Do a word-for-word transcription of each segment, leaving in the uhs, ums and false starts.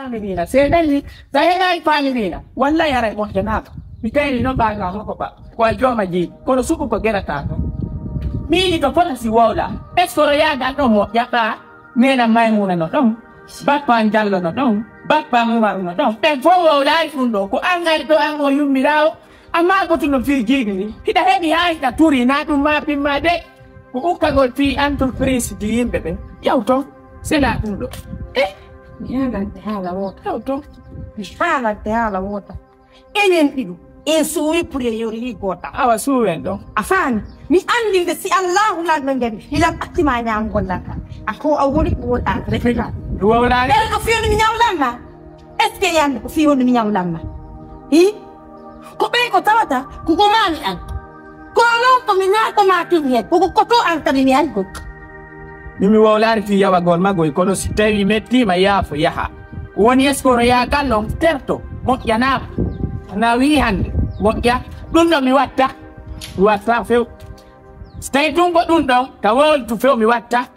Faaminiina, seeɗelli, sa heɓaay faaminiina, wallay haray moƴƴanaaka. Mi tawii noon ɓaaga hoko ba, ko a jooma jeyɗi, kono suɓu ko gerata ko. Miini to fota si wowla, est-ce que oɗo yaaga ɗon moƴƴa ɓaa? Neena Maymuuna no ɗon, Bappa Jallo no ɗon, Bappa Umaru no ɗon. Ɓen fof wowlaali ɗum ɗo, ko an ari ɗo an o yummiraawo, amma gotuno fii jeyɗi ndi. Hiɗa heɓi haa hiɗa turi, naa ɗum maa pimma de. Ko ukkagol fii entreprise di yimɓe ɓen. Yaw ton, sela ɗum ɗo. Eh? Mi haalante haala woota. Yaw ton. Mi haalante haala woota. Enen ɗiɗo, en suuwi pour en yori goota. Awa suuwen ɗon. A faami? Mi anndi nde si Allaahu lanɗo ngari, hilan atti ma ñaamgol lan kan. A ko a woni ko woni entrepreneur. Ɗum wowlaali. Ɓen ko fiyoni mi ñawlan ma. Est-ce que yande ko fii honɗum ñawlan ma? Hi? Ko ɓen ko tawata, ko ko maami an. Ko non ko mi naako ma tun hen, ko ko koto an kadi mi ay gokka. Min mi wowlaani fii yawagol magoy, kono si tawii mettiima yaafo yaha. Ko woni est-ce que oɗo yaha gallo terto, moƴƴanaama. Na wii hannde, moƴƴa. Ɗum ɗo mi watta, mi watta few. Si tawii tun ko ɗum ɗon, ka wowltu few mi watta,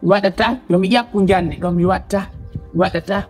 mi waɗata, yo mi ƴakku njannde ɗon mi watta, mi waɗata.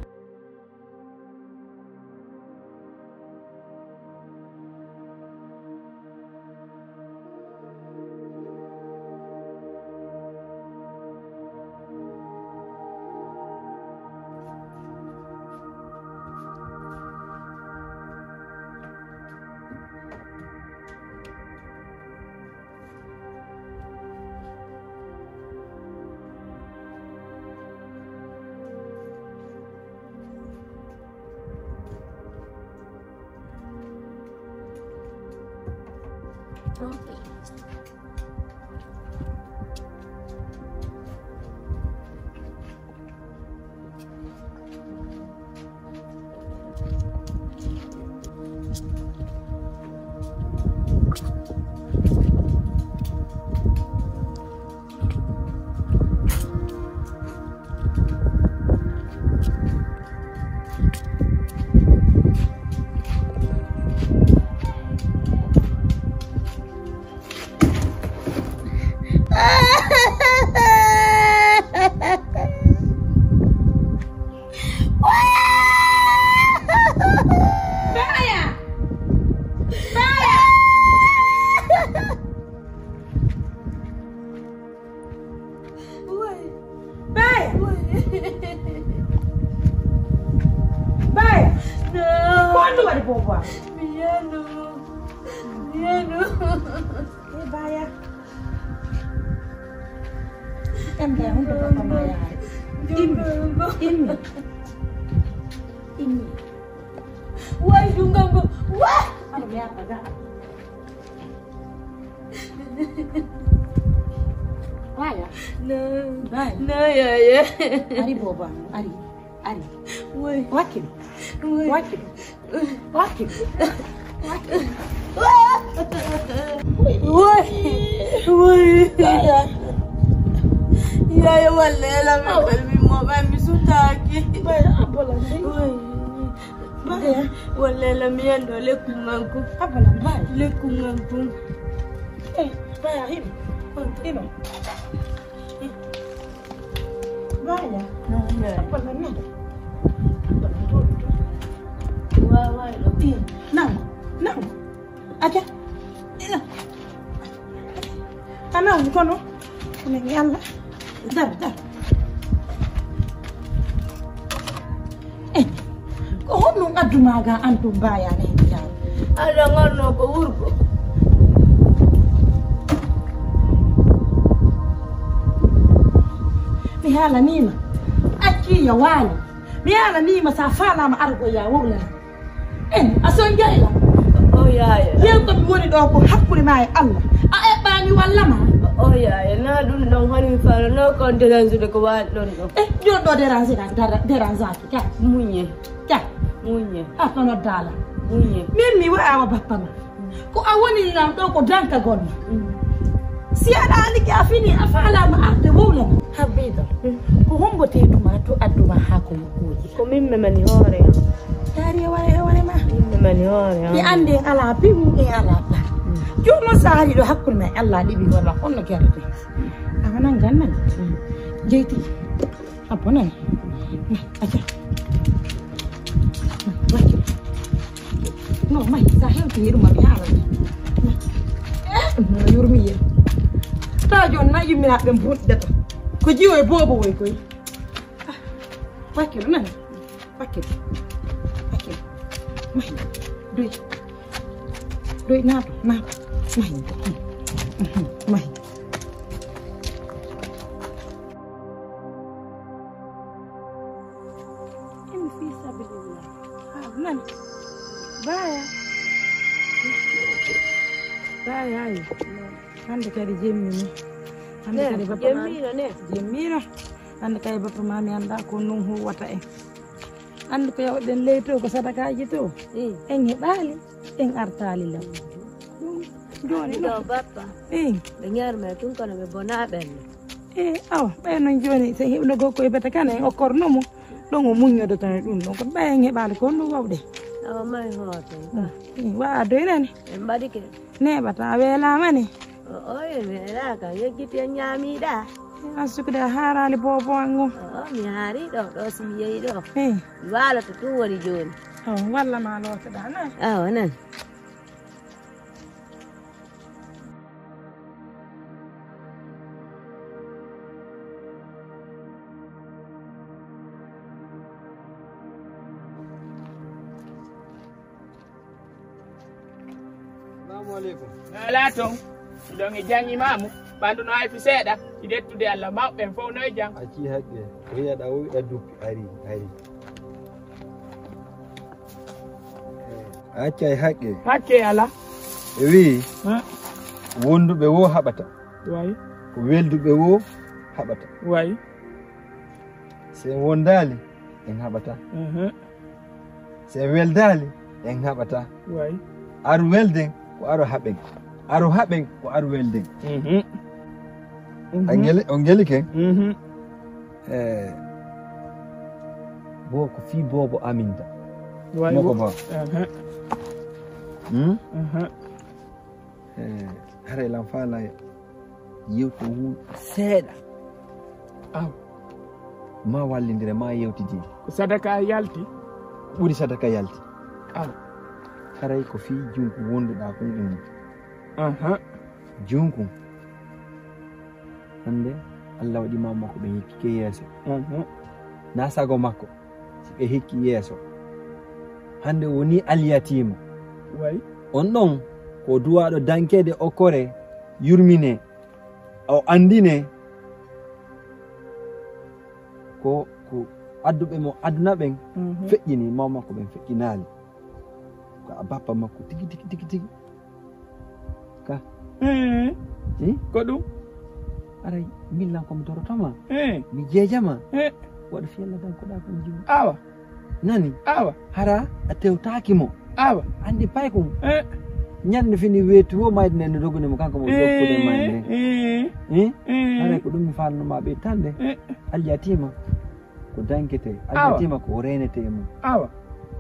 Baya! Baya! No. Ko honɗum waɗi Bobo am? Mi yano. Mi yano. E Baya. Em Baya, honto papa ma yaari? Immi. Immi. Immi. Way, jungo ngo. Way! Ano mi arta ga. Baya. No. Baya. No, yaya. Ari Bobo am, ari. Ari. Way. Wakkil. Way. Wakkil. Wakkil. Way. Way. Yaya. Yaya, wallay la mi kalbi mo ba mi sutaki. Baya, abola ndi. Way. Baya. Wallay la mi yando le kumangu. Abola Baya. Le kumangu. Eh, Baya, hino. Hino. Baya. Baya. Nangu, nangu. Aja. Ina. Ana kono. Ko men Yalla. Dar, dar. Eh, ko honno ngaddu maaga an to Baya ne yaw? Alla ngonno ko wurgo. Mi haalanii ma. Acci ya waali. Mi haalanii ma sa faalaama argo ya wowlana. Eh, a son jayla. O yaya. Yen ko mi woni ɗo ko hakkunde ma e Alla. A eɓɓaani walla ma? O yaya, na ɗum ɗon hani mi faalano kon dérange de ko waali ɗon ɗo. Eh, ɗon ɗo dérange na dara-, dérange ake. Ka. Muñe. Ka. Muñe. A kono dala. Muñe. Min mi waɗa wa bappa ma. Ko a woni lan ɗo ko dankagol ma. Mm. Si aɗa andi ke a fini a faalaama arde wowlana. Habida. Mm. Ko hombo teedu ma to addu ma haa ko mo kuuji. Ko min memani hoore am. Taari e ware e ware ma. Min memani hoore am. Mi andi en ala biwu en ala ba. Mm. Jono saari ɗo hakkunde ma e Allah ɗiɓi walla honno gerete. Awa nan gannan. Mm. Jeyti. A bonan. Aca. Mahi, sa hewti yeru ma mi haalata. Eh, ɗum no yurmi yen. Taw jon na yummi na ɓen bunɗata. Ko jiwo e bobo woy koy. Ah, wakkilo nani. Wakkilo. Wakkilo. Mahi. Doy. Doy nato, nato. Mahi. Mhm, mahi. Emi fi sabilillah. Ha, nan. Baya. Baya, ay. Hande kadi jemmi ni. Hande kadi bappa ma. Jemmino ne. Jemmino. Hande kadi bappa ma mi anda ko nun huwata en. Andi ko yawɗen ley to ko sadakaaji to. Mm. En heɓaali, en artaali law. Ɗum jooni ɗo non. Bappa. Eh. Ɓe ñaarma tun kono ɓe bona ɓen. Eh, awa, ɓay non jooni, so heɓno gokko e bete kan en okkorno mo. Ɗon o muññodo tan e ɗum ɗon. Ko ɓay en heɓaali ko honno wawde. Awa, may hooto. Mm. Eh, wa a doyrani. En mbaɗike. Neɓata a weelaama ne. O, o, e mi weelaaka. Yeggiti en ñaamiiɗa. An sukude a haaraali boobo an o. O, o, mi haari ɗo, ɗo si mi yehi ɗo. Eh. Mi waaloto tun woni jooni. O, walla ma lootoɗaa na. Awa, nan. Salamu aleykum. Ala ton. Iɗon e jam imaamu. Ɓandu no hayfi seeɗa. Iɗettude Allah mawɓe en fof no e jam. Acci haqqe. Ko yiyaɗa o wiɗa duppi. Ari, ari. A accay haqqe. Haqqe ala. E wi. Ha? Wonduɓe wo haɓata. Way. Ko welduɓe wo haɓata. Way. Si en wondaali, en haɓata. Mhm. Si en weldaali, en haɓata. Way. Aru welden, ko aru haɓen. Aru haɓen, ko aru welden. Mhm. Mhm. A ngeli-, on ngeli ken? Mhm. Eh, bo ko fii boobo aminta. Way. Moko wo-, ba. Aha. Hmm? Aha. Eh, haray lan faalaa yewto wu seeɗa. Aw. Ma wallindire, ma yewtidin. Ko sadaka yalti? Ɓuri sadaka yalti. Aw. Haray ko fii junku wonduɗaa kun e mum. Aha. Junku. Hande Allah waɗi ma makko ɓe hikkike yeeso. Mhm. Na sago makko. Si ɓe hikki yeeso. Hande woni alyatiima. Way. On ɗon ko duwaaɗo dankeede okkore, yurmine, o andine ko, ko adduɓe mo aduna ɓen. Mhm. Feƴƴini, maw makko ɓen feƴƴinaali. Ko a bappa makko tigi, tigi, tigi, tigi. Ka. Eh. Eh? Ko ɗum? Aray, min lan ko mi dorotoma. Eh. Mi jeejama. Eh. Waɗa fiyalla dan ko ɗa kon jiwu. Awa. Nani? Awa. Hara a tewtaaki mo. Awa. Andi pay kon. Eh. Ñande fini weetu wo mayde nen no dogune mo kanko mo jokkude mayde nen. Eh. Eh? Eh. Haray ko ɗum mi faalnoma ɓe tande. Eh. Alyatima. Ko dankete, awa. Alyatima ko o reenete e mum. Awa.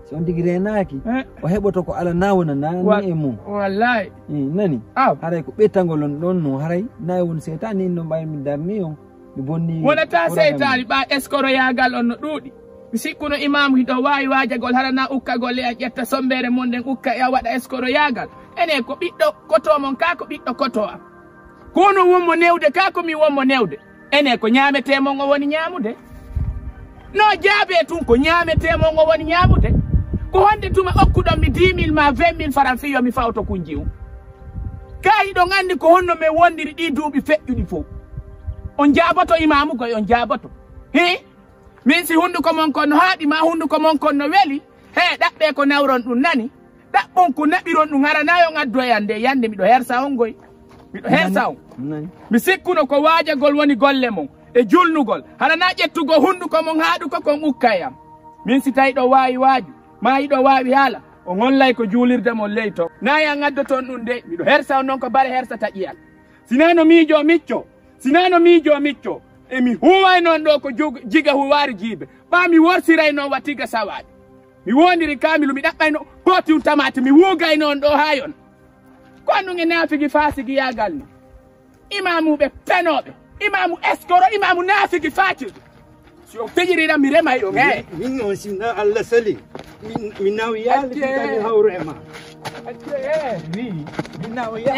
Si on tigi reenaaki, eh, o heɓoto ko ala na wona naani wa-, e mum. Wallahi. Eh, nani? Awa. Haray ko ɓettangol on ɗon no haray, na e won seytaani in no mbayi mi darni on, mi bonni. Wonata seytaani, ɓa eskoroyaagal on no ɗuuɗi. Mi sikkuno imaamu hiɗo waawi waajagol hara na ukkagol e an ƴetta sombeere mon nden ukka e a waɗa eskoroyaagal. Ene ko ɓiɗɗo koto mon ka ko ɓiɗɗo koto am. Ko onon wonmo newde, kaa ko min wonmo newde? Ene ko ñaametee mon o woni ñaamude? No jaabee tun ko ñaametee mon o woni ñaamude? Ko honde tuma okkuɗon mi dix mille ma vingt mille faran fii yo mi fawto kunji un? Kaa hiɗon anndi ko honno men wondiri ɗii duuɓi feƴƴuɗi fow? On jaaboto imaamu koy on jaaboto. Hii? Min si hunduko mon kon no haaɗi ma hunduko mon kon no weli, he ɗaɓɓee ko nawron ɗum nani? Ɗaɓɓon ko naɓiron ɗum hara na yon addoyan nde yande miɗo hersa on goy. Miɗo hersa on. Nani? Mi sikkuno ko waajagol woni golle mon e julnugol. Hara na ƴettugol hunduko mon haaɗuko kon ukkay am. Min si tawi ɗo waawi waaju, ma hiɗo waawi haala, on hollay ko juulirde mon ley to. Na yan addoton ɗum de, miɗo hersa on non ko bare hersa taƴiyal. Sinaa no miijoo micco, sinaa no miijoo micco, emi huuway noon ɗo ko jug-, jiga huwaari jiibe. Ɓaa mi worsiray noon wa tiga sawaade. Mi woondiri kaamilu, mi ɗaɓɓay no pooti un tamaate, mi wuugay noon ɗo haa yon. Ko ɗum e naafigi faasigiyaagal ni. Imaamuɓe penooɓe, imaamu eskoro, imaamu naafigi faacirde. Si on fijiriran mi remay on, he. Min, min noon sinno Allah sali. Min, mi nawi yaali fitani hawru e ma. Acce, eh. Wi, mi nawa ya.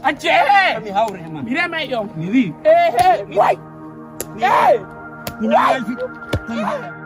Acce, eh. Mi hawre ma. Mi rema e ƴom. Mi wi. Eh, eh, mi way. Eh, Mi nawa fi. Kami hawre.